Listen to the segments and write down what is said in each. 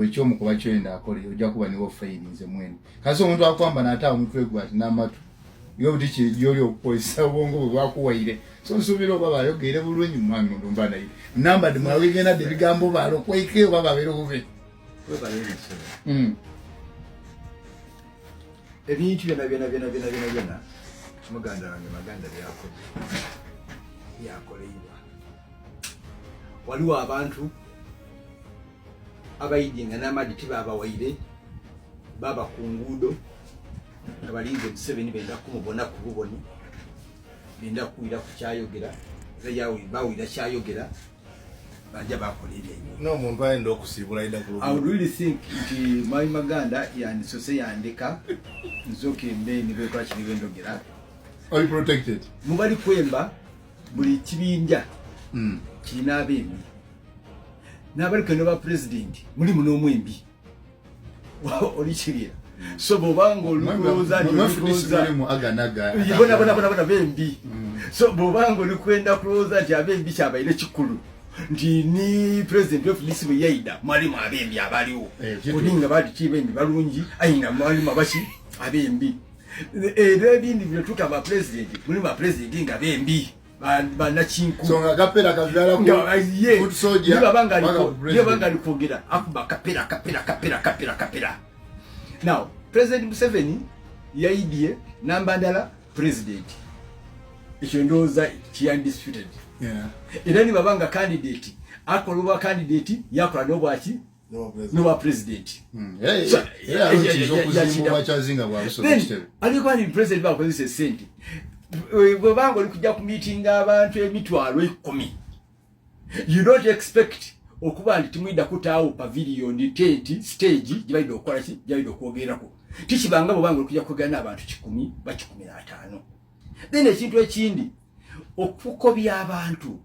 Ekyomukuba kyoyenda akole, ojja kuba niwo fayirinze mwene kasi omuntu akwamba nate omutwe gwe ati n'amatu yo buti kyejoli okukozesa obwongo bwe bwakuwaire. So nsuubira oba bayogeere bulungi mwami mulumba naye namba dimwawigenda dde ebigambo balokweke oba babeere bube. Ebintu byona byona byona byona byona byona muganda wange Maganda byakoze byakoleibwa. Waliwo abantu abaidi nga n'amaadi tibabawaire, baba ku nguudo nga balinze Museveni, benda kumubona ku buboni, benda kuwulira ku kyayogera, era bawulira kyayogera, bajja bakola ebyaibwe. N'omuntu ayenda okusiibula ayenda ku I would really think nti Mwami Maganda yandisose yandeka nzoke mbe nibwekola kiri bwendogera. Oli protected. Mubali kwemba buli kibinja kirina abembi n'abali kwenda ba pulezidenti, mulimu n'omwembi olikirira. So bwobanga olikulowooza nti olikulowoozabonabonabonabona bembi, so bwobanga olikwenda kulowooza nti abembi kyabaire kikulu nti ni president wa FDC bwe yaida mwalimu abembi abaliwo oli nga bali kibembi balungi, aye nga mwalimu abaki abembi. Era ebindi byetuuka ba president, mulimu ba president nga bembi banakinku. So nga kapera kavyala ku foot soldier. Nibaba nga alikwogera akuba kapera kapera kapera kapera kapera. Now President Museveni yaidye namba ndala president, ekyo ndowooza ki undisputed. Era nibaba nga candidate akola obwa candidate, yakola n'obwaki, n'obwa president. Alikuba ni president bakozesa esente, bwebanga oli kujja ku meetinga abantu 100,000, you don't expect okuba nti timwida kutaawo pavilion, tent, stage gyebalida okukola ki, gyebalida okwogerako. Tikibanga bwobanga oli kujja kwogera n'abantu 100 ba 150. Then ekintu ekindi, okukobya abantu,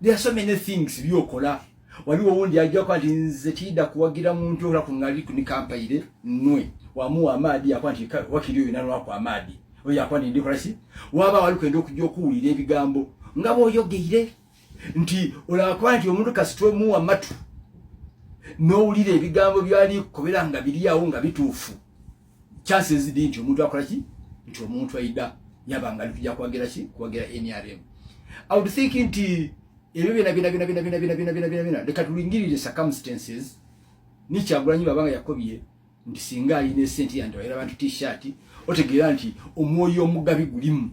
there are so many things byokola. Waliwo owundi ajja nti nze tiyida kuwagira muntu ola kungali nikampaire nwe wamuwa amaadi, yakuba nti wakiri oyo nanwaku amaadi oyo, yakuba nti ndikola ki. Waba wali kwenda okujja okuwulira ebigambo nga bw'oyogeire nti olakuba nti omuntu kasita omuwa matu n'owulira ebigambo byali kukobera nga biri awo nga bituufu, chances ziri nti omuntu akola ki, nti omuntu aida yaba nga ali kujja kuwagira ki, kuwagira NRM. I would think nti ebyo byona byona byona byona byona byona byona byona byona byona, leka tulingirire circumstances. Nikyagulanyi babanga yakobye nti singa alina esente yandewayira abantu T-shirt, otegeera nti omwoyo omugabi gulimu.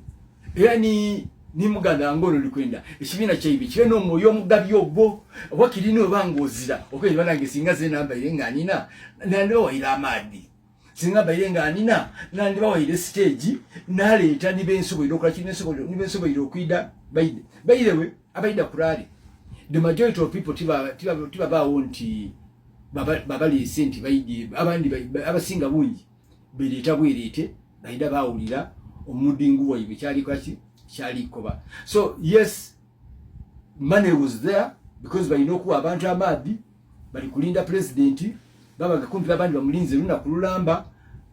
Era ni muganda wange olwo likwenda ekibiina kyaibe kibe n'omwoyo omugabi ogwo oba kirina oba ng'ozira okwezi. Banange, singa ze nambaire nga nina, nandibawayira amaadi. Singa mbaire nga nina, nandibawayire stage, naleeta nibensoboire okola ki, nibensoboire okwida baide. Bairewe abaida ku rally, the majority of people tibabaawo nti babaleese nti baidye. Abandi abasinga bungi bereeta bwereete, baida bawulira omudingu waibwe kyaliko ki, kyalikoba. So yes, money was there because balina okuwa abantu amaadi, bali kulinda president, babaga kumpi abandi bamulinze lunaku lulamba.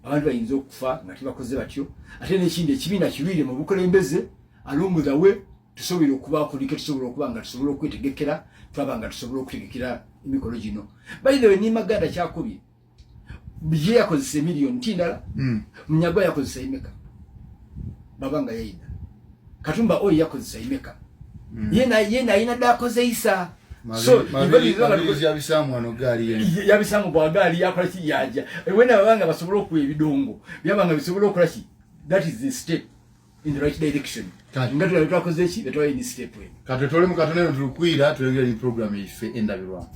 Abantu bayinza okufa nga tebakoze batyo. Ate n'ekindi, ekibiina kirwire mu bukulembeze along the way, tusobola okubakulika, tusobola okuba nga tusobola okwetegekera, twaba nga tusobola okutegekera emikolo gino. By the way, ni Maganda kyakubye ye yakozesa emiliyoni tindala. Munyagwa yakozesa emeka baba nga yayina? Katumba oyo yakozesa emeka? Ye nayina ddakoze isa. So yabisamu wano gaali. Yabisamu bwagaali yakola ki, yaja wena babanga basobola okuwa ebidongo byabanga bisobola okukola ki. That is the step in the right direction nga tulabe twakoze ki, betwaye ni step eno. Kati tuli mu katonero, tulikwira tuyongere ni program yaife endabirwamu.